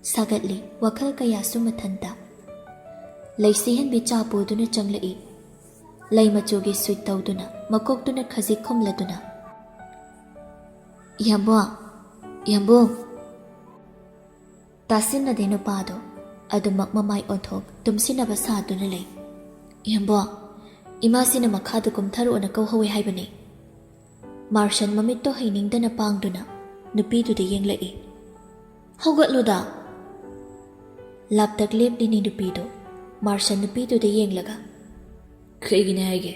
ꯁꯥꯒꯠꯂꯤ ꯋꯥꯈꯜ ꯀꯌꯥꯁꯨ ꯃꯊꯟꯇ꯫ ꯂꯩꯁꯤꯍꯟꯕꯤ ꯆꯥ ꯄꯨꯗꯨꯅ ꯆꯪꯂꯛꯏ꯫ ꯂꯩ ꯃꯆꯨꯒꯤ ꯁꯨꯠ ꯇꯧꯗꯨꯅ, ꯃꯀꯣꯛꯇꯨꯅ ꯈꯖꯤꯛ ꯈꯨꯝꯂꯗꯨꯅ, "ꯏꯌꯥꯝꯕꯣ, ꯏꯌꯥꯝꯕꯣ!" ꯇꯥꯁꯤꯟꯅꯗꯦ ꯅꯨꯄꯥꯗꯣ꯫ ꯑꯗꯨꯃꯛ ꯃꯃꯥꯏ ꯑꯣꯟꯊꯣꯛ ꯇꯨꯝꯁꯤꯟꯅꯕ ꯁꯥꯗꯨꯅ ꯂꯩ꯫ "ꯏꯌꯥꯝꯕꯣ, ꯏꯃꯥꯁꯤꯅ ꯃꯈꯥꯗ ꯀꯨꯝꯊꯔꯛꯑꯣꯅ ꯀꯧꯍꯧꯋꯦ ꯍꯥꯏꯕꯅꯦ꯫" ꯃꯥꯔꯁꯟ ꯃꯃꯤꯠꯇꯣ ꯍꯩꯅꯤꯡꯗꯅ ꯄꯥꯡꯗꯨꯅ ꯅꯨꯄꯤꯗꯨꯗ ꯌꯦꯡꯂꯛꯏ꯫ "ꯍꯧꯒꯠꯂꯨꯗ!" ꯂꯥꯞꯇꯛ ꯂꯦꯞꯂꯤꯅꯤ ꯅꯨꯄꯤꯗꯣ, ꯃꯥꯔꯁꯟ ꯅꯨꯄꯤꯗꯨꯗ ꯌꯦꯡꯂꯒ꯫ "ꯀꯩꯒꯤꯅꯦ ꯍꯥꯏꯒꯦ?"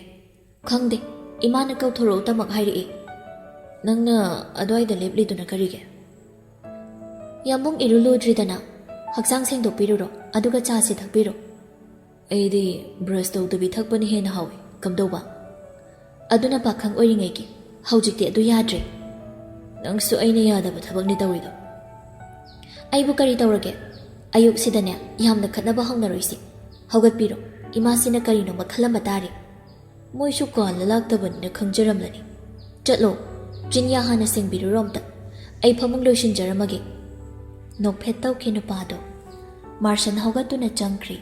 "ꯈꯪꯗꯦ, ꯏꯃꯥꯅ ꯀꯧꯊꯣꯔꯛꯎꯇꯃꯛ ꯍꯥꯏꯔꯛꯏ꯫" "ꯅꯪꯅ ꯑꯗ꯭ꯋꯥꯏꯗ ꯂꯦꯞꯂꯤꯗꯨꯅ ꯀꯔꯤꯒꯤ?" "ꯌꯥꯝꯕꯨꯡ ꯏꯔꯨ ꯂꯨꯗ꯭ꯔꯤꯗꯅ, ꯍꯛꯆꯥꯡ ꯁꯦꯡꯗꯣꯛꯄꯤꯔꯨꯔꯣ, ꯑꯗꯨꯒ ꯆꯥꯁꯤ ꯊꯛꯄꯤꯔꯣ꯫" "ꯑꯩꯗꯤ ꯕ꯭ꯔꯁ ꯇꯧꯗꯕꯤ ꯊꯛꯄꯅ ꯍꯦꯟꯅ ꯍꯥꯎꯏ, ꯀꯝꯗꯧꯕ?" "ꯑꯗꯨꯅ ꯄꯥꯈꯪ ꯑꯣꯏꯔꯤꯉꯩꯒꯤ, ꯍꯧꯖꯤꯛꯇꯤ ꯑꯗꯨ ꯌꯥꯗ꯭ꯔꯦ꯫" "ꯅꯪꯁꯨ ꯑꯩꯅ ꯌꯥꯗꯕ ꯊꯕꯛꯅꯤ ꯇꯧꯔꯤꯗꯣ꯫" "ꯑꯩꯕꯨ ꯀꯔꯤ ꯇꯧꯔꯒꯦ? ꯑꯌꯨꯛꯁꯤꯗꯅꯦ ꯌꯥꯝꯅ ꯈꯠꯅꯕ ꯍꯧꯅꯔꯣꯏꯁꯤ꯫ ꯍꯧꯒꯠꯄꯤꯔꯣ, ꯏꯃꯥꯁꯤꯅ ꯀꯔꯤꯅꯣ ꯃꯈꯜ ꯑꯃ ꯇꯥꯔꯤ꯫" "ꯃꯣꯏꯁꯨ ꯀꯥꯜꯂ ꯂꯥꯛꯇꯕꯅꯤꯅ ꯈꯪꯖꯔꯝꯂꯅꯤ꯫ ꯆꯠꯂꯣ, ꯆꯤꯟꯌꯥ ꯍꯥꯟꯅ ꯁꯦꯡꯕꯤꯔꯨꯔꯣ ꯑꯝꯇ꯫ ꯑꯩ ꯐꯃꯨꯡ ꯂꯣꯏꯁꯤꯟꯖꯔꯝꯃꯒꯦ꯫" ꯅꯣꯛꯐꯦꯠ ꯇꯧꯈꯤ ꯅꯨꯄꯥꯗꯣ꯫ ꯃꯥꯔꯁꯟ ꯍꯧꯒꯠꯇꯨꯅ ꯆꯪꯈ꯭ꯔꯤ꯫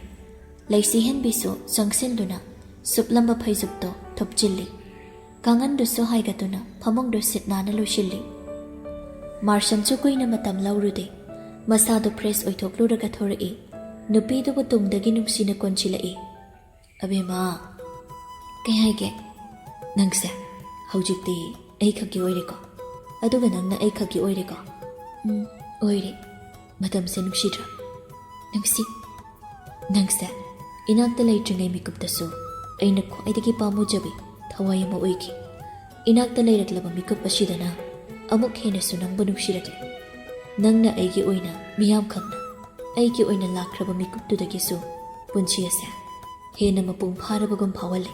ꯂꯩꯁꯤꯍꯦꯟꯕꯤꯁꯨ ꯆꯪꯁꯤꯟꯗꯨꯅ ꯁꯨꯞꯂꯝꯕ ꯐꯩꯖꯨꯞꯇꯣ ꯊꯨꯞꯆꯤꯜꯂꯤ꯫ ꯀꯥꯡꯒꯟꯗꯨꯁꯨ ꯍꯥꯏꯒꯠꯇꯨꯅ ꯐꯃꯨꯡꯗꯨ ꯁꯤꯠ ꯅꯥꯟꯅ ꯂꯣꯏꯁꯤꯜꯂꯤ꯫ ꯃꯥꯔꯁꯟꯁꯨ ꯀꯨꯏꯅ ꯃꯇꯝ ꯂꯧꯔꯨꯗꯦ꯫ ꯃꯁꯥꯗꯨ ꯐ꯭ꯔꯦꯁ ꯑꯣꯏꯊꯣꯛꯂꯨꯔꯒ ꯊꯣꯔꯛꯏ꯫ ꯅꯨꯄꯤꯗꯨꯕꯨ ꯇꯨꯡꯗꯒꯤ ꯅꯨꯡꯁꯤꯅ ꯀꯣꯟꯁꯤꯜꯂꯛꯏ꯫ "ꯑꯕꯦꯝꯃ꯫" "ꯀꯩ ꯍꯥꯏꯒꯦ?" "ꯅꯪꯁꯦ ꯍꯧꯖꯤꯛꯇꯤ ꯑꯩ ꯈꯛꯀꯤ ꯑꯣꯏꯔꯦꯀꯣ? ꯑꯗꯨꯒ ꯅꯪꯅ ꯑꯩ ꯈꯛꯀꯤ ꯑꯣꯏꯔꯦꯀꯣ?" "ꯎꯝ, ꯑꯣꯏꯔꯦ꯫" "ꯃꯇꯝꯁꯦ ꯅꯨꯡꯁꯤꯗ꯭ꯔꯥ?" "ꯅꯨꯡꯁꯤ꯫" "ꯅꯪꯁꯦ ꯏꯅꯥꯛꯇ ꯂꯩꯇ꯭ꯔꯤꯉꯩ ꯃꯤꯀꯨꯞꯇꯁꯨ ꯑꯩꯅ ꯈ꯭ꯋꯥꯏꯗꯒꯤ ꯄꯥꯝꯃꯨꯖꯕꯤ ꯊꯋꯥꯏ ꯑꯃ ꯑꯣꯏꯈꯤ꯫ ꯏꯅꯥꯛꯇ ꯂꯩꯔꯛꯂꯕ ꯃꯤꯀꯨꯞ ꯑꯁꯤꯗꯅ ꯑꯃꯨꯛ ꯍꯦꯟꯅꯁꯨ ꯅꯪꯕꯨ ꯅꯨꯡꯁꯤꯔꯛꯂꯦ꯫ ꯅꯪꯅ ꯑꯩꯒꯤ ꯑꯣꯏꯅ ꯃꯤꯌꯥꯝꯈꯛꯅ ꯑꯩꯒꯤ ꯑꯣꯏꯅ ꯂꯥꯛꯈ꯭ꯔꯕ ꯃꯤꯀꯨꯞꯇꯨꯗꯒꯤꯁꯨ ꯄꯨꯟꯁꯤ ꯑꯁꯦ ꯍꯦꯟꯅ ꯃꯄꯨꯡ ꯐꯥꯔꯕꯒꯨꯝ ꯐꯥꯎꯍꯜꯂꯦ꯫"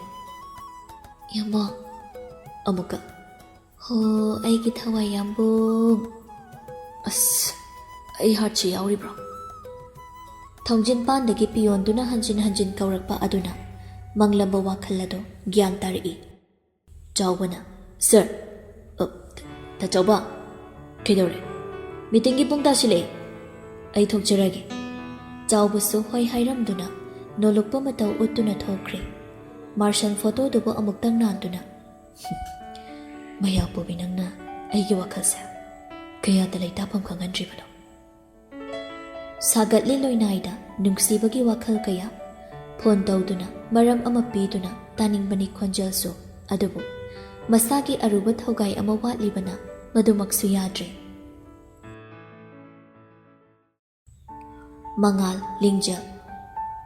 "ꯏꯌꯥꯝꯕ꯫" "ꯑꯃꯨꯛꯀ?" "ꯍꯣ, ꯑꯩꯒꯤ ꯊꯋꯥꯏ ꯌꯥꯝꯕꯨꯡ꯫" "ꯑꯁ, ꯑꯩ ꯍꯥꯔꯠꯁꯤ ꯌꯥꯎꯔꯤꯕ꯭ꯔꯣ?" ꯊꯣꯡꯖꯤꯟ ꯄꯥꯟꯗꯒꯤ ꯄꯤꯌꯣꯟꯗꯨꯅ ꯍꯟꯖꯤꯟ ꯍꯟꯖꯤꯟ ꯀꯧꯔꯛꯄ ꯑꯗꯨꯅ ꯃꯪꯂꯝꯕ ꯋꯥꯈꯜ ꯑꯗꯨ ꯒ꯭ꯌꯥꯟ ꯇꯥꯔꯛꯏ꯫ ꯆꯥꯎꯕꯅ, "ꯁꯥꯔ꯫" "ꯑ, ꯇꯥ ꯆꯥꯎꯕ, ꯀꯩꯗꯧꯔꯦ?" "ꯃꯤꯇꯤꯡꯒꯤ ꯄꯨꯡ ꯇꯥꯁꯤꯜꯂꯛꯑꯦ꯫" "ꯑꯩ ꯊꯣꯛꯆꯔꯒꯦ꯫" ꯆꯥꯎꯕꯁꯨ ꯍꯣꯏ ꯍꯥꯏꯔꯝꯗꯨꯅ ꯅꯣꯂꯨꯛꯄ ꯃꯇꯧ ꯎꯠꯇꯨꯅ ꯊꯣꯛꯈ꯭ꯔꯦ꯫ ꯃꯥꯔꯁꯦꯜ ꯐꯣꯇꯣꯗꯨꯕꯨ ꯑꯃꯨꯛꯇꯪ ꯅꯥꯟꯗꯨꯅ, "ꯃꯌꯥꯄꯨꯕꯤ, ꯅꯪꯅ ꯑꯩꯒꯤ ꯋꯥꯈꯜꯁꯦ ꯀꯌꯥꯗ ꯂꯩꯇꯥꯐꯝ ꯈꯪꯍꯟꯗ꯭ꯔꯤꯕꯅꯣ?" ꯁꯥꯒꯠꯂꯤ ꯂꯣꯏꯅꯥꯏꯗ ꯅꯨꯡꯁꯤꯕꯒꯤ ꯋꯥꯈꯜ ꯀꯌꯥ꯫ ꯐꯣꯟ ꯇꯧꯗꯨꯅ ꯃꯔꯝ ꯑꯃ ꯄꯤꯗꯨꯅ ꯇꯥꯅꯤꯡꯕꯅꯤ ꯈꯣꯟꯖꯦꯜꯁꯨ꯫ ꯑꯗꯨꯕꯨ ꯃꯁꯥꯒꯤ ꯑꯔꯨꯕ ꯊꯧꯒꯥꯏ ꯑꯃ ꯋꯥꯠꯂꯤꯕꯅ ꯃꯗꯨꯃꯛꯁꯨ ꯌꯥꯗ꯭ꯔꯦ꯫ ꯃꯉꯥꯜ, ꯂꯤꯡꯖꯦꯜ꯫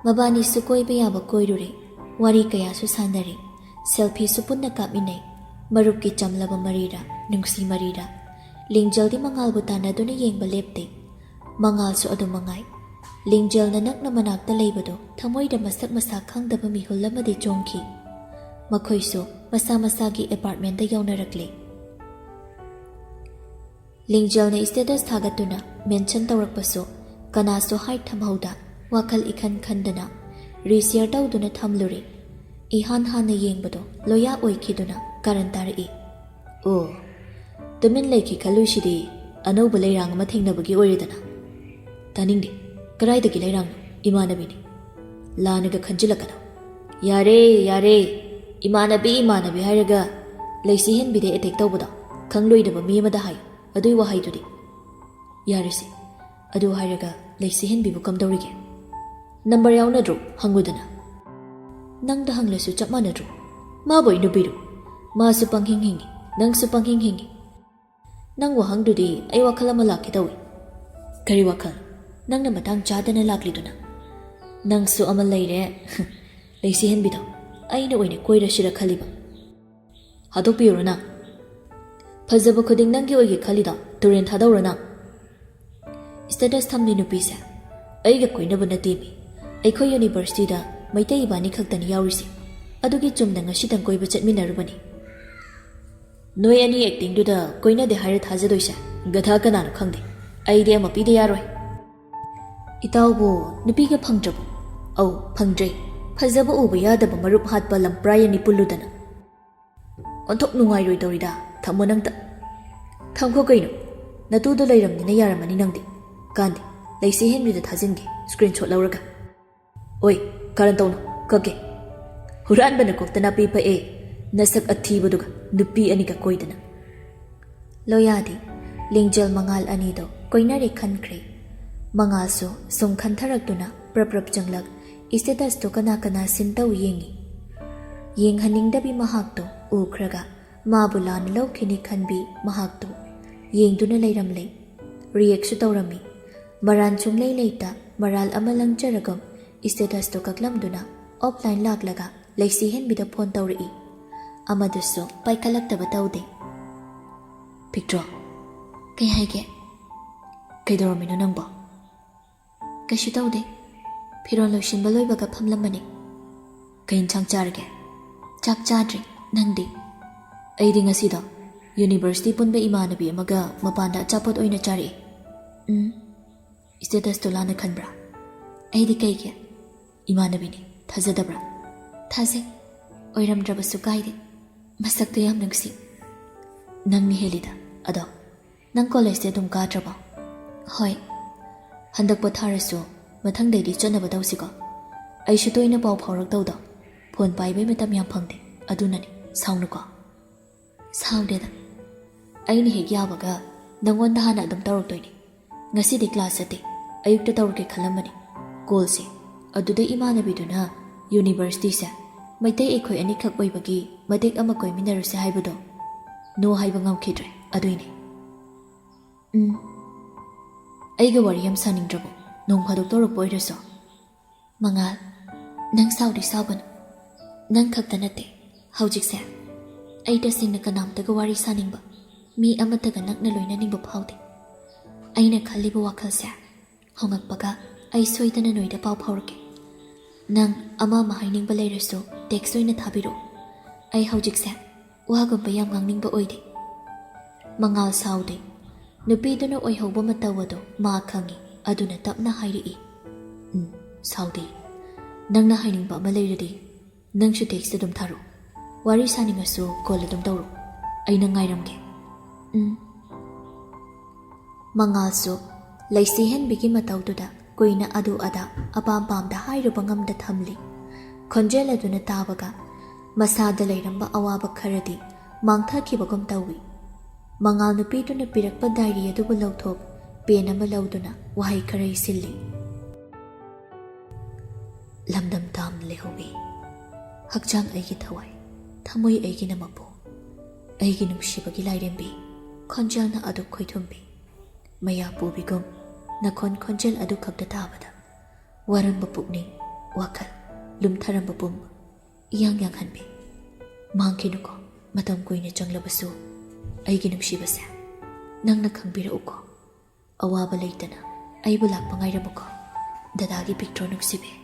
ꯃꯕꯥꯅꯤꯁꯨ ꯀꯣꯏꯕ ꯌꯥꯕ ꯀꯣꯏꯔꯨꯔꯦ꯫ ꯋꯥꯔꯤ ꯀꯌꯥꯁꯨ ꯁꯥꯟꯅꯔꯦ꯫ ꯁꯦꯜꯐꯤꯁꯨ ꯄꯨꯟꯅ ꯀꯥꯞꯃꯤꯟꯅꯩ꯫ ꯃꯔꯨꯞꯀꯤ ꯆꯝꯂꯕ ꯃꯔꯤꯔꯥ, ꯅꯨꯡꯁꯤ ꯃꯔꯤꯔꯥ꯫ ꯂꯤꯡꯖꯦꯜꯗꯤ ꯃꯉꯥꯜꯕꯨ ꯇꯥꯟꯅꯗꯨꯅ ꯌꯦꯡꯕ ꯂꯦꯞꯇꯦ꯫ ꯃꯉꯥꯜꯁꯨ ꯑꯗꯨ ꯃꯉꯥꯏ꯫ ꯂꯤꯡꯖꯦꯜꯅ ꯅꯛꯅ ꯃꯅꯥꯛꯇ ꯂꯩꯕꯗꯣ ꯊꯃꯣꯏꯗ ꯃꯁꯛ ꯃꯁꯥ ꯈꯪꯗꯕ ꯃꯤꯍꯨꯜ ꯑꯃꯗꯤ ꯆꯣꯡꯈꯤ꯫ ꯃꯈꯣꯏꯁꯨ ꯃꯁꯥ ꯃꯁꯥꯒꯤ ꯑꯦꯄꯥꯔꯠꯃꯦꯟꯗ ꯌꯧꯅꯔꯛꯂꯦ꯫ ꯂꯤꯡꯖꯦꯜꯅ ꯁ꯭ꯇꯦꯇꯁ ꯊꯥꯒꯠꯇꯨꯅ ꯃꯦꯟꯁꯟ ꯇꯧꯔꯛꯄꯁꯨ ꯀꯅꯥꯁꯨ ꯍꯥꯏꯠ ꯊꯝꯍꯧꯗ ꯋꯥꯈꯜ ꯏꯈꯟ ꯈꯟꯗꯅ ꯔꯤꯁꯤꯌꯔ ꯇꯧꯗꯨꯅ ꯊꯝꯂꯨꯔꯦ꯫ ꯏꯍꯥꯟ ꯍꯥꯟꯅ ꯌꯦꯡꯕꯗꯣ ꯂꯣꯌꯥ ꯑꯣꯏꯈꯤꯗꯨꯅ ꯀꯥꯔꯟ ꯇꯥꯔꯛꯏ꯫ "ꯑꯣ, ꯇꯨꯃꯤꯟ ꯂꯩꯈꯤ ꯈꯜꯂꯨꯏꯁꯤꯗꯤ ꯑꯅꯧꯕ ꯂꯩꯔꯥꯡ ꯑꯃ ꯊꯦꯡꯅꯕꯒꯤ ꯑꯣꯏꯔꯦꯗꯅ?" "ꯇꯥꯅꯤꯡꯗꯦ꯫ ꯀꯗꯥꯏꯗꯒꯤ ꯂꯩꯔꯥꯡꯅꯣ? ꯏꯃꯥꯟꯅꯕꯤꯅꯤ꯫ ꯂꯥꯟꯅꯒ ꯈꯟꯖꯤꯜꯂꯛꯀꯅꯨ꯫" "ꯌꯥꯔꯦ, ꯌꯥꯔꯦ꯫ ꯏꯃꯥꯟꯅꯕꯤ, ꯏꯃꯥꯟꯅꯕꯤ ꯍꯥꯏꯔꯒ ꯂꯩꯁꯤ ꯍꯦꯟꯕꯤꯗ ꯑꯦꯇꯦꯛ ꯇꯧꯕꯗꯣ ꯈꯪꯂꯣꯏꯗꯕ ꯃꯤ ꯑꯃꯗ ꯍꯥꯏꯌꯨ ꯑꯗꯨꯏ ꯋꯥꯍꯩꯗꯨꯗꯤ꯫" "ꯌꯥꯔꯦꯁꯦ꯫ ꯑꯗꯨ ꯍꯥꯏꯔꯒ ꯂꯩꯁꯤ ꯍꯦꯟꯕꯤꯕꯨ ꯀꯝꯗꯧꯔꯤꯒꯦ? ꯅꯝꯕꯔ ꯌꯥꯎꯅꯗ꯭ꯔꯣ? ꯍꯪꯉꯨꯗꯅ꯫" "ꯅꯪꯗ ꯍꯪꯂꯁꯨ ꯆꯞ ꯃꯥꯟꯅꯗ꯭ꯔꯣ? ꯃꯥꯕꯨ ꯑꯩ ꯅꯨꯄꯤꯔꯣ? ꯃꯥꯁꯨ ꯄꯪꯍꯤꯡ ꯍꯤꯡꯉꯤ, ꯅꯪꯁꯨ ꯄꯪꯍꯤꯡ ꯍꯤꯡꯉꯤ꯫" "ꯅꯪ ꯋꯥꯍꯪꯗꯨꯗꯤ ꯑꯩ ꯋꯥꯈꯜ ꯑꯃ ꯂꯥꯛꯀꯦ ꯇꯧꯏ꯫" "ꯀꯔꯤ ꯋꯥꯈꯜ? ꯅꯪꯅ ꯃꯇꯥꯡ ꯆꯥꯗꯅ ꯂꯥꯛꯂꯤꯗꯨꯅ?" "ꯅꯪꯁꯨ ꯑꯃ ꯂꯩꯔꯦ꯫ ꯂꯩꯁꯤ ꯍꯦꯟꯕꯤꯗꯣ ꯑꯩꯅ ꯑꯣꯏꯅ ꯀꯣꯏꯔꯁꯤꯔ ꯈꯜꯂꯤꯕ꯫" "ꯍꯥꯠꯇꯣꯛꯄꯤꯔꯣ ꯅꯪ꯫ ꯐꯖꯕ ꯈꯨꯗꯤꯡ ꯅꯪꯒꯤ ꯑꯣꯏꯒꯦ ꯈꯜꯂꯤꯗꯣ ꯇꯨꯔꯦꯟ ꯊꯥꯗꯧꯔꯣ ꯅꯪ?" ꯁ꯭ꯇꯦꯇꯁ ꯊꯝꯂꯤ ꯅꯨꯄꯤꯁꯦ ꯑꯩꯒ ꯀꯣꯏꯅꯕ ꯅꯠꯇꯦꯃꯤ꯫ ꯑꯩꯈꯣꯏ ꯌꯨꯅꯤꯚꯔꯁꯤꯇꯤꯗ ꯃꯩꯇꯩ ꯏꯕꯥꯅꯤ ꯈꯛꯇꯅꯤ ꯌꯥꯎꯔꯤꯁꯦ꯫ ꯑꯗꯨꯒꯤ ꯆꯨꯝꯅ ꯉꯁꯤꯇꯪ ꯀꯣꯏꯕ ꯆꯠꯃꯤꯟꯅꯔꯨꯕꯅꯤ꯫ ꯅꯣꯏ ꯑꯅꯤ ꯑꯦꯛꯇꯤꯡꯗꯨꯗ ꯀꯣꯏꯅꯗꯦ ꯍꯥꯏꯔ ꯊꯥꯖꯗꯣꯏꯁꯦ ꯒꯙꯥ ꯀꯅꯥꯅꯣ ꯈꯪꯗꯦ꯫ ꯑꯩꯗꯤ ꯑꯃ ꯄꯤꯗ ꯌꯥꯔꯣꯏ꯫ ꯏꯇꯥꯎꯕꯨ ꯅꯨꯄꯤꯒ ꯐꯪꯗ꯭ꯔꯕꯣ? ꯑꯧ, ꯐꯪꯗ꯭ꯔꯦ꯫ ꯐꯖꯕ ꯎꯕ ꯌꯥꯗꯕ ꯃꯔꯨꯞ ꯍꯥꯠꯄ ꯂꯝꯄ꯭ꯔꯥꯏ ꯑꯅꯤ ꯄꯨꯜꯂꯨꯗꯅ꯫ ꯑꯣꯟꯊꯣꯛ ꯅꯨꯡꯉꯥꯏꯔꯣꯏꯗꯧꯔꯤꯗ꯫ ꯊꯝꯃꯣ ꯅꯪꯇ꯫ ꯊꯝꯈꯣ ꯀꯩꯅꯣ? ꯅꯇꯨꯗꯣ ꯂꯩꯔꯝꯅꯤꯅ ꯌꯥꯔꯝꯃꯅꯤ ꯅꯪꯗꯤ꯫ ꯀꯥꯟꯗꯦ꯫ ꯑꯩꯁꯦ ꯍꯦꯟꯕꯤꯗ ꯊꯥꯖꯤꯟꯒꯦ, ꯁ꯭ꯀ꯭ꯔꯤꯟ ꯁꯣꯠ ꯂꯧꯔꯒ꯫ ꯑꯣꯏ, ꯀꯔꯟ ꯇꯧꯅꯨ, ꯀꯛꯀꯦ꯫ ꯍꯨꯔꯥꯟꯕꯅ ꯀꯣꯛꯇ ꯅꯥꯄꯤ ꯄꯛꯑꯦ, ꯅꯁꯛ ꯑꯊꯤꯕꯗꯨꯒ ꯅꯨꯄꯤ ꯑꯅꯤꯒ ꯀꯣꯏꯗꯅ꯫ ꯂꯣꯌꯥꯗꯤ ꯂꯤꯡꯖꯦꯜ ꯃꯉꯥꯜ ꯑꯅꯤꯗꯣ ꯀꯣꯏꯅꯔꯦ ꯈꯟꯈ꯭ꯔꯦ꯫ ꯃꯉꯥꯜꯁꯨ ꯁꯨꯝ ꯈꯟꯊꯔꯛꯇꯨꯅ ꯄ꯭ꯔꯞ ꯄ꯭ꯔꯞ ꯆꯪꯂꯛ, ꯏꯁꯇꯦꯇꯁꯇꯣ ꯀꯅꯥ ꯀꯅꯥ ꯁꯤꯟ ꯇꯧ ꯌꯦꯡꯉꯤ꯫ ꯌꯦꯡꯍꯟꯅꯤꯡꯗꯕꯤ ꯃꯍꯥꯛꯇꯣ ꯎꯈ꯭ꯔꯒ ꯃꯥꯕꯨ ꯂꯥꯟꯅ ꯂꯧꯈꯤꯅꯤ ꯈꯟꯕꯤ ꯃꯍꯥꯛꯇꯣ ꯌꯦꯡꯗꯨꯅ ꯂꯩꯔꯝꯂꯦ꯫ ꯔꯤꯌꯦꯛꯁꯨ ꯇꯧꯔꯝꯃꯤ꯫ ꯃꯔꯥꯟ ꯁꯨꯡꯂꯩ ꯂꯩꯇ ꯃꯔꯥꯜ ꯑꯃ ꯂꯪꯖꯔꯒꯨꯝ ꯏꯁꯇꯦꯇꯁꯇꯣ ꯀꯛꯂꯝꯗꯨꯅ ꯑꯣꯐꯂꯥꯏꯟ ꯂꯥꯛꯂꯒ ꯂꯩꯁꯤ ꯍꯦꯟꯕꯤꯗ ꯐꯣꯟ ꯇꯧꯔꯛꯏ꯫ ꯑꯃꯗꯨꯁꯨ ꯄꯥꯏꯈꯠꯂꯛꯇꯕ ꯇꯧꯗꯦ꯫ ꯄꯤꯛꯇ꯭ꯔꯣ, ꯀꯩ ꯍꯥꯏꯒꯦ? ꯀꯩꯗꯧꯔꯝꯃꯤꯅꯣ ꯅꯪꯕꯣ? ꯀꯩꯁꯨ ꯇꯧꯗꯦ꯫ ꯐꯤꯔꯣꯜ ꯂꯣꯏꯁꯤꯟꯕ ꯂꯣꯏꯕꯒ ꯐꯝꯂꯝꯕꯅꯤ꯫ ꯀꯩ ꯏꯟꯁꯥꯡ ꯆꯥꯔꯒꯦ? ꯆꯥꯛ ꯆꯥꯗ꯭ꯔꯤ꯫ ꯅꯪꯗꯤ? ꯑꯩꯗꯤ ꯉꯁꯤꯗꯣ ꯌꯨꯅꯤꯚꯔꯁꯤꯇꯤ ꯄꯨꯟꯕ ꯏꯃꯥꯟꯅꯕꯤ ꯑꯃꯒ ꯃꯄꯥꯟꯗ ꯑꯆꯥꯄꯣꯠ ꯑꯣꯏꯅ ꯆꯥꯔꯛꯏ꯫ ꯎꯝ꯫ ꯏꯁꯇꯦꯇꯁꯇꯣ ꯂꯥꯟꯅ ꯈꯟꯕ꯭ꯔꯥ? ꯑꯩꯗꯤ ꯀꯩꯒꯤ? ꯏꯃꯥꯟꯅꯕꯤꯅꯤ, ꯊꯥꯖꯗꯕ꯭ꯔꯥ? ꯊꯥꯖꯩ꯫ ꯑꯣꯏꯔꯝꯗ꯭ꯔꯕꯁꯨ ꯀꯥꯏꯗꯦ꯫ ꯃꯁꯛꯇꯣ ꯌꯥꯝ ꯅꯨꯡꯁꯤ꯫ ꯅꯪꯅ ꯍꯦꯜꯂꯤꯗ꯫ ꯑꯗꯣ, ꯅꯪ ꯀꯣꯂꯦꯖꯇꯤ ꯑꯗꯨꯝ ꯀꯥꯗ꯭ꯔꯕꯣ? ꯍꯣꯏ꯫ ꯍꯟꯗꯛ ꯄꯣꯊꯥꯔꯁꯨ ꯃꯊꯪꯗꯩꯗꯤ ꯆꯠꯅꯕ ꯇꯧꯁꯤꯀꯣ꯫ ꯑꯩꯁꯨ ꯇꯣꯏꯅ ꯄꯥꯎ ꯐꯥꯎꯔꯛꯇꯧꯗꯣ꯫ ꯐꯣꯟ ꯄꯥꯏꯕꯩ ꯃꯇꯝ ꯌꯥꯝ ꯐꯪꯗꯦ꯫ ꯑꯗꯨꯅꯅꯤ꯫ ꯁꯥꯎꯅꯨꯀꯣ꯫ ꯁꯥꯎꯗꯦꯗ꯫ ꯑꯩꯅ ꯍꯦꯛ ꯌꯥꯕꯒ ꯅꯪꯉꯣꯟꯗ ꯍꯥꯟꯅ ꯑꯗꯨꯝ ꯇꯧꯔꯛꯇꯣꯏꯅꯤ꯫ ꯉꯁꯤꯗꯤ ꯀ꯭ꯂꯥꯁ ꯆꯠꯇꯦ꯫ ꯑꯌꯨꯛꯇ ꯇꯧꯔꯛꯀꯦ ꯈꯜꯂꯝꯕꯅꯤ ꯀꯣꯜꯁꯦ꯫ ꯑꯗꯨꯗ ꯏꯃꯥꯟꯅꯕꯤꯗꯨꯅ ꯌꯨꯅꯤꯚꯔꯁꯤꯇꯤꯁꯦ ꯃꯩꯇꯩ ꯑꯩꯈꯣꯏ ꯑꯅꯤꯈꯛ ꯑꯣꯏꯕꯒꯤ ꯃꯇꯦꯛ ꯑꯃ ꯀꯣꯏꯃꯤꯟꯅꯔꯨꯁꯦ ꯍꯥꯏꯕꯗꯣ ꯅꯣ ꯍꯥꯏꯕ ꯉꯝꯈꯤꯗ꯭ꯔꯦ꯫ ꯑꯗꯨꯏꯅꯦ꯫ ꯎꯝ꯫ ꯑꯩꯒ ꯋꯥꯔꯤ ꯌꯥꯝ ꯁꯥꯅꯤꯡꯗ꯭ꯔꯕꯣ? ꯅꯣꯡ ꯐꯥꯗꯣꯛ ꯇꯧꯔꯛꯄ ꯑꯣꯏꯔꯁꯨ꯫ ꯃꯉꯥꯜ, ꯅꯪ ꯁꯥꯎꯗꯤ ꯁꯥꯎꯒꯅꯨ꯫ ꯅꯪ ꯈꯛꯇ ꯅꯠꯇꯦ꯫ ꯍꯧꯖꯤꯛꯁꯦ ꯑꯩ ꯇꯁꯦꯡꯅ ꯀꯅꯥꯝꯇꯒ ꯋꯥꯔꯤ ꯁꯥꯅꯤꯡꯕ, ꯃꯤ ꯑꯃꯠꯇꯒ ꯅꯛꯅ ꯂꯣꯏꯅꯅꯤꯡꯕ ꯐꯥꯎꯗꯦ꯫ ꯑꯩꯅ ꯈꯜꯂꯤꯕ ꯋꯥꯈꯜꯁꯦ ꯍꯣꯡꯉꯛꯄꯒ ꯑꯩ ꯁꯣꯏꯗꯅ ꯅꯣꯏꯗ ꯄꯥꯎ ꯐꯥꯎꯔꯛꯀꯦ꯫ ꯅꯪ ꯑꯃ ꯑꯃ ꯍꯥꯏꯅꯤꯡꯕ ꯂꯩꯔꯁꯨ ꯇꯦꯛꯁ ꯑꯣꯏꯅ ꯊꯥꯕꯤꯔꯛꯑꯣ꯫ ꯑꯩ ꯍꯧꯖꯤꯛꯁꯦ ꯋꯥꯒꯨꯝꯕ ꯌꯥꯝ ꯉꯥꯡꯅꯤꯡꯕ ꯑꯣꯏꯗꯦ꯫ ꯃꯉꯥꯜ ꯁꯥꯎꯗꯦ꯫ ꯅꯨꯄꯤꯗꯨꯅ ꯑꯣꯏꯍꯧꯕ ꯃꯇꯧ ꯑꯗꯨ ꯃꯥ ꯈꯪꯏ, ꯑꯗꯨꯅ ꯇꯞꯅ ꯍꯥꯏꯔꯛꯏ꯫ ꯎꯝ, ꯁꯥꯎꯗꯦ꯫ ꯅꯪꯅ ꯍꯥꯏꯅꯤꯡꯕ ꯑꯃ ꯂꯩꯔꯗꯤ ꯅꯪꯁꯨ ꯇꯦꯛꯁꯇ ꯑꯗꯨꯝ ꯊꯥꯔꯛꯑꯣ꯫ ꯋꯥꯔꯤ ꯁꯥꯅꯤꯡꯉꯁꯨ ꯀꯣꯜ ꯑꯗꯨꯝ ꯇꯧꯔꯛꯑꯣ꯫ ꯑꯩ ꯅꯪ ꯉꯥꯏꯔꯝꯒꯦ꯫ ꯎꯝ꯫ ꯃꯉꯥꯜꯁꯨ ꯂꯩꯁꯤꯍꯟꯕꯤꯒꯤ ꯃꯇꯧꯗꯨꯗ ꯀꯨꯏꯅ ꯑꯗꯨ ꯑꯗꯥ ꯑꯄꯥꯝ ꯄꯥꯝꯗ ꯍꯥꯏꯔꯨꯕ ꯉꯝꯗ ꯊꯝꯂꯤ꯫ ꯈꯣꯟꯖꯦꯜ ꯑꯗꯨꯅ ꯇꯥꯕꯒ ꯃꯁꯥꯗ ꯂꯩꯔꯝꯕ ꯑꯋꯥꯕ ꯈꯔꯗꯤ ꯃꯥꯡꯊꯈꯤꯕꯒꯨꯝ ꯇꯧꯏ꯫ ꯃꯉꯥꯜ ꯅꯨꯄꯤꯗꯨꯅ ꯄꯤꯔꯛꯄ ꯗꯥꯏꯔꯤ ꯑꯗꯨꯕꯨ ꯂꯧꯊꯣꯛ ꯄꯦꯟ ꯑꯃ ꯂꯧꯗꯨꯅ ꯋꯥꯍꯩ ꯈꯔ ꯏꯁꯤꯜꯂꯤ꯫ ꯂꯝꯗꯝ ꯇꯥꯝꯅ ꯂꯩꯍꯧꯋꯤ꯫ ꯍꯛꯆꯥꯡ ꯑꯩꯒꯤ ꯊꯋꯥꯏ, ꯊꯃꯣꯏ ꯑꯩꯒꯤꯅ ꯃꯄꯨ꯫ ꯑꯩꯒꯤ ꯅꯨꯡꯁꯤꯕꯒꯤ ꯂꯥꯏꯔꯦꯝꯕꯤ, ꯈꯣꯟꯖꯦꯜꯅ ꯑꯗꯨꯛ ꯈꯣꯏꯊꯨꯝꯕꯤ꯫ ꯃꯌꯥ ꯄꯨꯕꯤꯒꯨꯝ ꯅꯈꯣꯟ ꯈꯣꯟꯖꯦꯜ ꯑꯗꯨ ꯈꯛꯇ ꯇꯥꯕꯗ ꯋꯥꯔꯝꯕ ꯄꯨꯛꯅꯤꯡ, ꯋꯥꯈꯜ, ꯂꯨꯝꯊꯔꯝꯕ ꯄꯨꯝꯕ ꯏꯌꯥꯡ ꯌꯥꯡꯍꯟꯕꯤ꯫ ꯃꯥꯡꯈꯤꯅꯨꯀꯣ, ꯃꯇꯝ ꯀꯨꯏꯅ ꯆꯪꯂꯕꯁꯨ ꯑꯩꯒꯤ ꯅꯨꯡꯁꯤꯕꯁꯦ ꯅꯪꯅ ꯈꯪꯕꯤꯔꯛꯎꯀꯣ꯫ ꯑꯋꯥꯕ ꯂꯩꯇꯅ ꯑꯩꯕꯨ ꯂꯥꯛꯄ ꯉꯥꯏꯔꯝꯃꯨꯀꯣ, ꯗꯗꯥꯒꯤ ꯄꯤꯛꯇ꯭ꯔꯣ ꯅꯨꯡꯁꯤꯕꯤ꯫